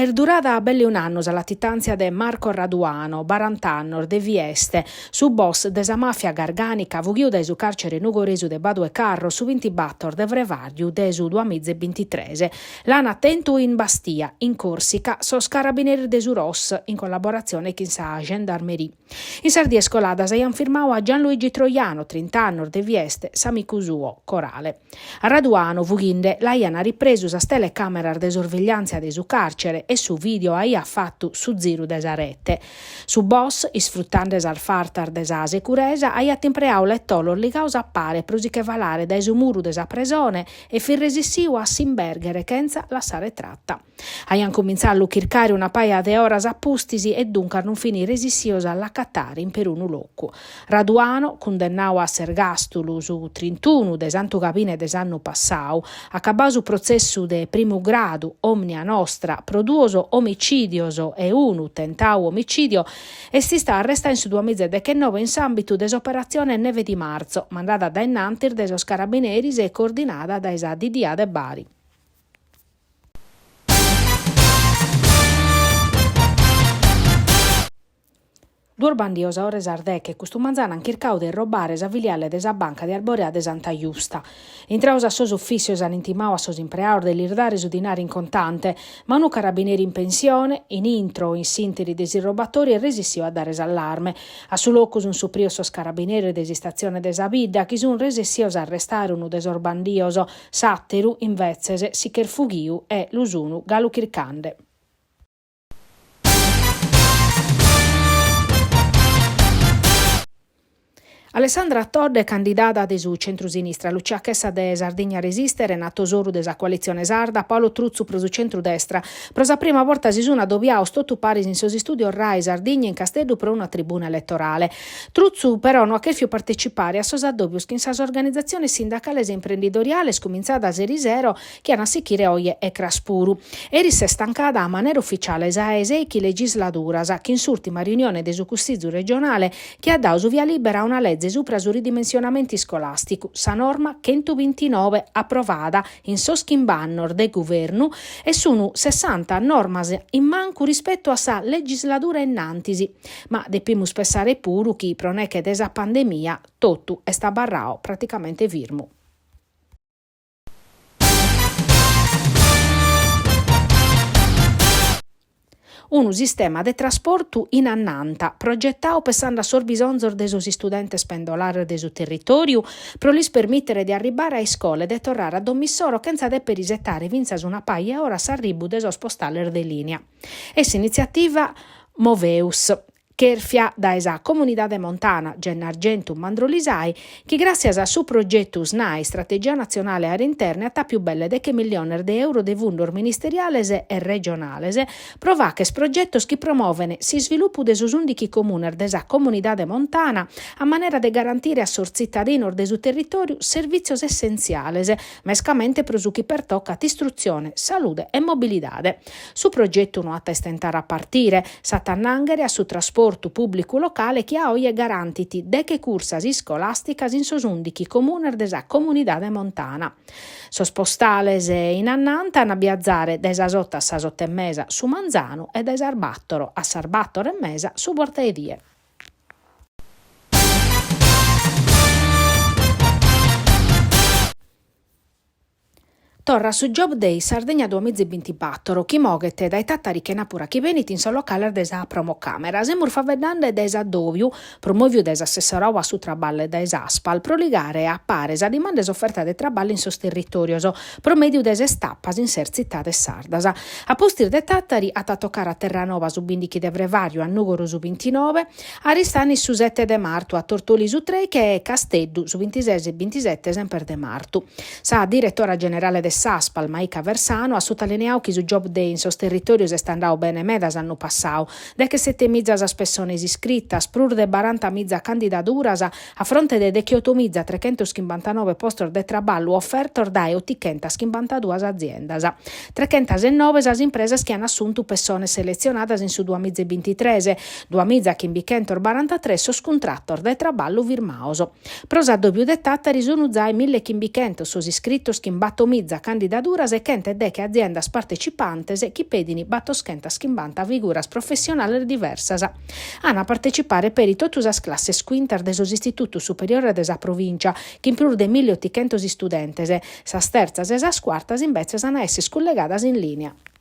Est durada belle un'annu sa latitàntzia de Marco Raduano, barant'annos, de Vieste, su boss de sa màfia gargànica fughiu dae su càrcere nugoresu de Badu 'e Carros su bintibator de frevàrgiu de su duamiza e bintitres. L'ant tentu in Bastia, in Còrsica, sos carabineris de su Ros, in collaboratzione chin sa Gendarmerie. In sas dies coladas aiant firmadu a Gianluigi Troiano, trint'annos, de Vieste, s'amicu suo, Corale. A Raduano, fughinde, l'aiant ripresu sas telecàmeras de sorvegliàntzia de su càrcere e su vìdeo aiat fatu su ziru de sa rete. Su boss, isfrutende sas fartas de sa securesa, aiat impreadu letolos ligados a pare pro si che falare dae su muru de sa presone e fit resissiu a s'imbèrghere chentza lassare trata. Aiant cumintzadu a lu chircare una paja de oras a pustis e duncas non fin resissios a l'acatare in perunu locu. Raduano, cundennadu a s'ergàstulu su trintunu de Santu Gabine de s'annu passadu, acabadu su protzessu de primu gradu, omnia nostra, pro duos omicìdios e unu tentadu omicìdio, est istadu arrestadu in su duamiza e dechenoe in s'àmbitu de s'operatzione Neve di Marzo, mandada dae innantis de sos carabineris e coordinada dae sa DDA de Bari. Duos bandios a ora 'e sas deche custu manzanu an chircadu de irrobare sa filiale de sa banca de Arborea de Santa Justa. Intrados a sos ufìssios an intimadu a sos impreados de lis dare su dinari in contante, ma unu carabineri in pensione, in intro in s'ìnteri de s'irrobatòriu est resissiu a dare s'allarme. A su locu sun suprios sos carabineris de s'istatzione de sa bidda chi sun resissios a arrestare unu de sos bandios, s'àteru, invetzes, si ch'est fughiu e lu sun galu chircande. Alessandra Todde candidada de su centru-sinistra, Lucia Chessa de Sardigna Resiste, Renato Soru de sa Coalitzione Sarda, Paolo Truzzu pro su centru-destra. Pro sa prima borta si sun adobiados totu paris in sos istùdios Rai Sardigna in Casteddu pro una tribuna eletorale. Truzzu però no at chèrfiu partecipare a sos addòbios chin sas organizatziones sindacales e imprendidoriales cumintzadas erisero chi an a sichire oje e cras puru. Eris s'est tancada a manera ufficiale sa 'e seichi legisladuras, chin s'ùrtima riunione de su Cussizu regionale chi at dadu su via lìbera a una leze supra su ridimensionamentu iscolàsticu, sa norma chentubintinoe aprovada in sos chimb'annos de guvernu e sun sessanta normas in mancu rispetu a sa legisladura innantis. Ma depimus pessare puru chi pro neche de sa pandemia totu est abarradu praticamente firmu. Unu sistema de trasportu in annanta, progetadu pessande a sos bisonzos de sos istudentes pendolares de su territòriu, pro lis permìtere de arribbare a iscola e de torrare a domo issoro chentza dèpere isetare fintzas una paja 'e oras s'arribu de sos postales de lìnia. Est s'initziativa Moveus. Chèrfia dae sa Comunidade Montana Gennargentu Mandrolisai, chi gràssias a su progetu SNAI, Strategia Natzionale Aree Interne, at àpiu belle deche milliones de euro de fundos ministeriales e regionales pro fàghere progetos chi promovent s'isvilupu de sos ùndichi comunes de sa Comunidade Montana a manera de garantire a sos tzitadinos de su territòriu servìtzios essentziales, mescamente pro su chi pertocat istrutzione, salude e mobilidade. Su progetu no at a istentare a partire, s'at a annànghere a su trasportu pùblicu locale chi a oje garantit deche cursas iscolàsticas in sos ùndichi comunes de sa Comunidade Montana. Sos postales in annanta an a biazare dae sas oto a sas oto e mesa su manzanu e dae sas bàtoro a sas bàtoro e mesa su bortaedie. Torrat su Job Day Sardegna duamizebintibàtoro chi moghet dae Tàtari chenàpura chi benit in sos locales de sa Promocamera. Semus faeddende de s'addòbiu, promòviu dae s'assessoradu a su traballu e dae s'Aspal, pro ligare a pare sa dimanda e s'oferta de traballu in sos territòrios, pro mèdiu de ses tapas in ses tzitades sardas. A pustis de Tàtari at a tocare a Terranova su bìndichi de frevàriu, a Nùgoro su bintinoe, Aristanis su sete de martu, a Tortolì su trèiche e Casteddu su bintises e bintisete semper de martu. Sa diretora generale de s'Aspal, Maika Aversano, at sutalineadu chi su Job Day in sos territòrios est andadu bene meda s'annu passadu, dechesete miza sas pessones iscritas, prus de baranta miza candidaduras a fronte de dechioto miza trechentos chimbantanoe postos de traballu ofertos dae otichentas chimbantaduas aziendas. Trechentas e noe sas impresas chi an assuntu pessones seletzionadas in su duamiza e bintitres, duamiza chimbichentos barantatres sos cuntratos de traballu firmados. Pro s'addòbiu de Tàtari sunu zai millechimbicentos sos iscritos chin batomiza. candidaduras e chentedeghe aziendas partecipantes chi pedin battoschentaschimbanta figuras professionales diversas. An a partecipare peri totu sas classes quintas de sos istitutos superiores de sa provìncia, chin prus de milliottichentos istudentes, sas tertzas e sas cuartas imbetzes an a esser cullegadas in lìnia.